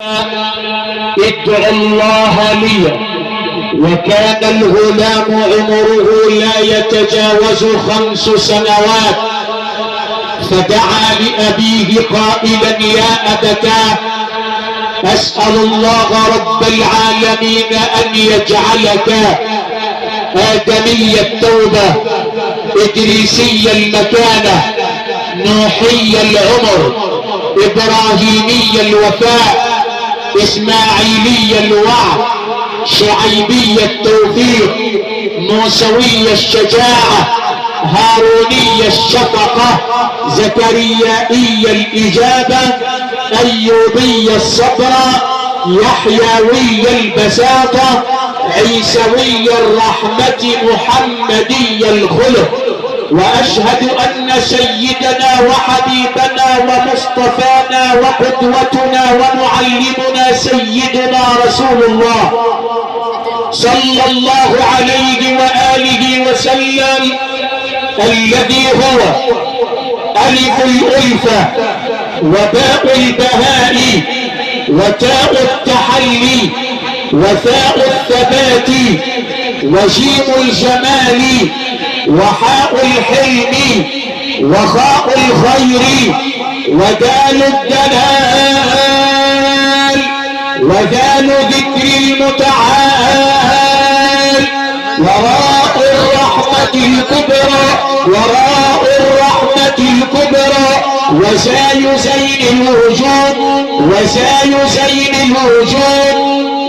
ادعوا الله لي. وكان الغلام عمره لا يتجاوز 5 سنوات، فدعا لأبيه قائلا: يا أبتاه، أسأل الله رب العالمين أن يجعلك آدمي التوبة، إدريسي المكانة، نوحي العمر، إبراهيمي الوفاء، إسماعيلي الوعد، شعيبي التوفيق، موسوي الشجاعة، هاروني الشفقة، زكريائي الإجابة، أيوبي الصبر، يحيوي البساطة، عيسوي الرحمة، محمدي الخلق. وأشهد أن سيدنا وحبيبنا ومصطفانا وقدوتنا ومعلمنا سيدنا رسول الله صلى الله عليه وآله وسلم، الذي هو ألف الألفة، وباء البهاء، وتاء التحلي، وثاء الثبات، وجيم الجمال، وحاء الحلم، وخاء الخير، ودال الدلال، وذال ذكر المتعال، وراء الرحمة الكبرى، وراء الرحمة الكبرى، وزاي زين الوجود، وزاي زين الوجود،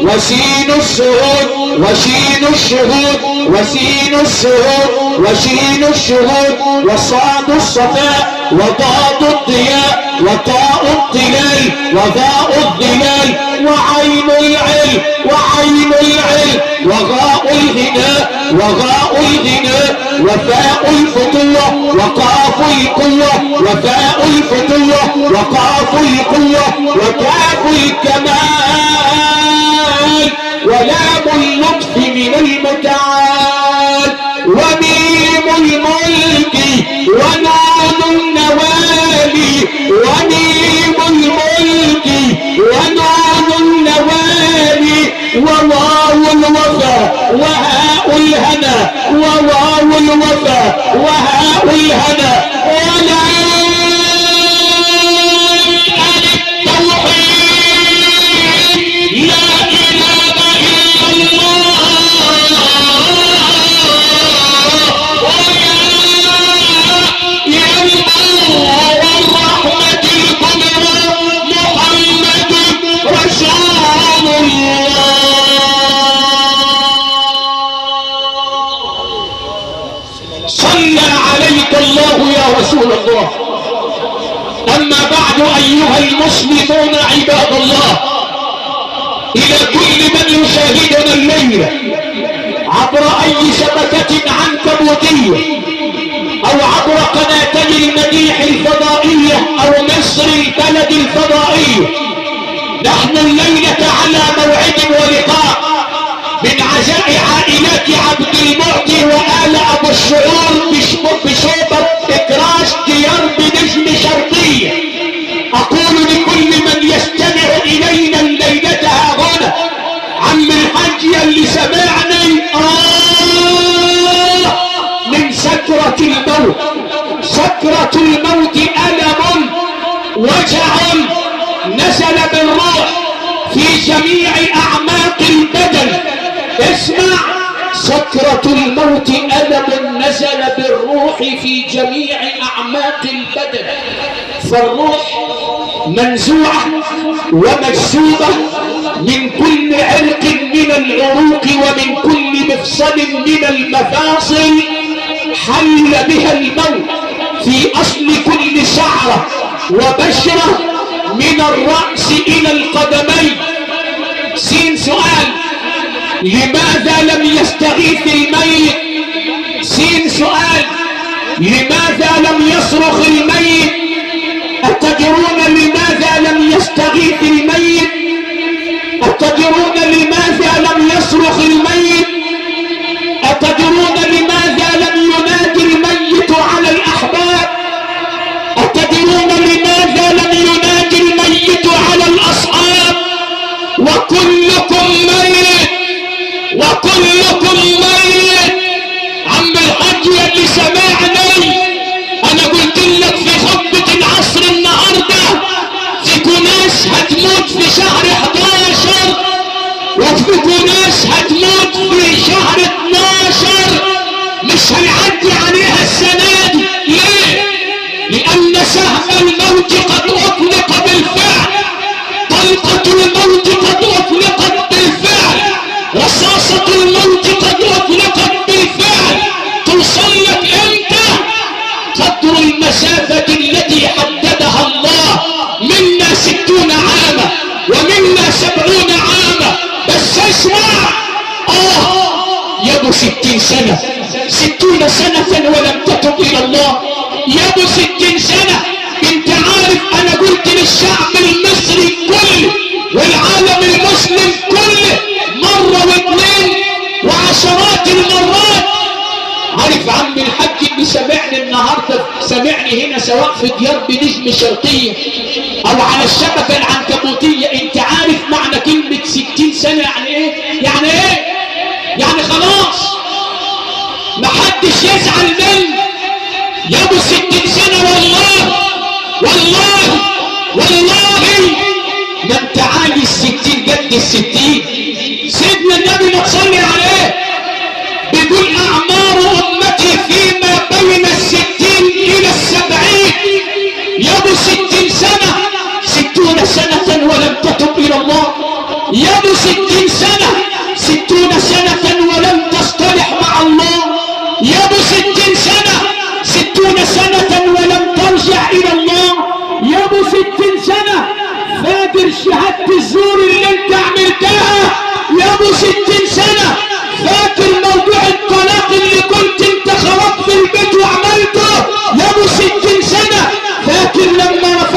وسين السعود، وشين الشهود، وسين السعود، وشين الشهود، وصاد الصفاء، وضاد الضياء، وطاء الظلال، وضاء الظلال، وعين العلم، وعين العلم، وغاء الغناء، وغاء الغناء، وفاء الفتوة، وقاف القوة، وفاء الفتوة، وقاف القوة، وكاف الكمال، ولام اللطف من المتعال، وميم الملك، ونون النوالي، وميم الملك، ونون النوالي، وواو الوفا، وهاء الهنا، وواو الوفا، وهاء الهنا، ولام التوحيد، لا إله إلا الله، ويا الله والرحمة الكبرى، محمد رسول الله. صلى عليك الله يا رسول الله. أما بعد، أيها المسلمون عباد الله، إلى كل من يشاهدنا الليلة عبر أي شبكة عنكبوتية أو عبر قناتي المديح الفضائية أو مصر البلد الفضائية، نحن الليلة على موعد ولقاء من عزاء عائلات عبد المعطي وآل أبو الشعور بشوبة إكراش ديار بنجم شرقية. أقول لكل من يستمع إلينا الليلة ها هنا، عم الحاج اللي سمعني من سكرة الموت. سكرة الموت ألم وجع نزل بالروح في جميع أعماق البدن. اسمع، سكرة الموت ألم نزل بالروح في جميع أعماق البدن، فالروح منزوعة ومجذوبة من كل عرق من العروق ومن كل مفصل من المفاصل، حل بها الموت في أصل كل شعرة وبشرة من الرأس إلى القدمين. سين سؤال: لماذا لم يستغيث الميت؟ سين سؤال: لماذا لم يصرخ الميت؟ أتدرون لماذا لم يستغيث الميت؟ أتدرون لماذا لم يصرخ الميت؟ أتدرون لماذا لم ينادي الميت على الأحباب؟ أتدرون لماذا لم ينادي الميت على الأصحاب؟ وكلكم ميت، وكلكم ميت. عم الحاج اللي سمعني، انا قلت لك في خطبة العصر النهاردة في ناس هتموت في شهر 11، وفي ناس هتموت في شهر 12، مش هيعدي عليها السنة دي. ليه؟ لأن سهم الموت قد أطلق بالفعل، طلقة الموت قد أطلقت بالفعل، رصاصة الموت قد أطلقت بالفعل. توصل لك امتى؟ قدر المسافة التي حددها الله. منا 60 عاما ومنا 70 عاما. بس اسمع، يا ابو 60 سنة، 60 سنة ولم تتب إلى الله. يا ابو 60 سنة، انت عارف انا قلت للشعب المصري كله والعالم المسلم كله مرة واثنين وعشرات المرات. عارف عم الحاج اللي سمعني النهارده، سمعني هنا سواء في ديار بنجم شرقية او على الشبكة العنكبوتية، انت عارف معنى كلمة 60 سنة يعني ايه؟ يعني ايه؟ يعني خلاص محدش يزعل مني. يا ابو 60 سنة، والله والله والله ما انت عالي 60 قد 60. سيدنا النبي ما تصلي عليه بيقول اعمار امتي فيما بين 60 الى 70. يا ابو 60 سنة، 60 سنة ولم تتب الى الله. يا ابو 60 سنة، 60 سنة ولم تصطلح مع الله. يا ابو 60 سنة، 60 سنة ولم ترجع الى الله. يا ابو 60 سنة فاجر شهادة الزور اللي انت عملتها. يا ابو 60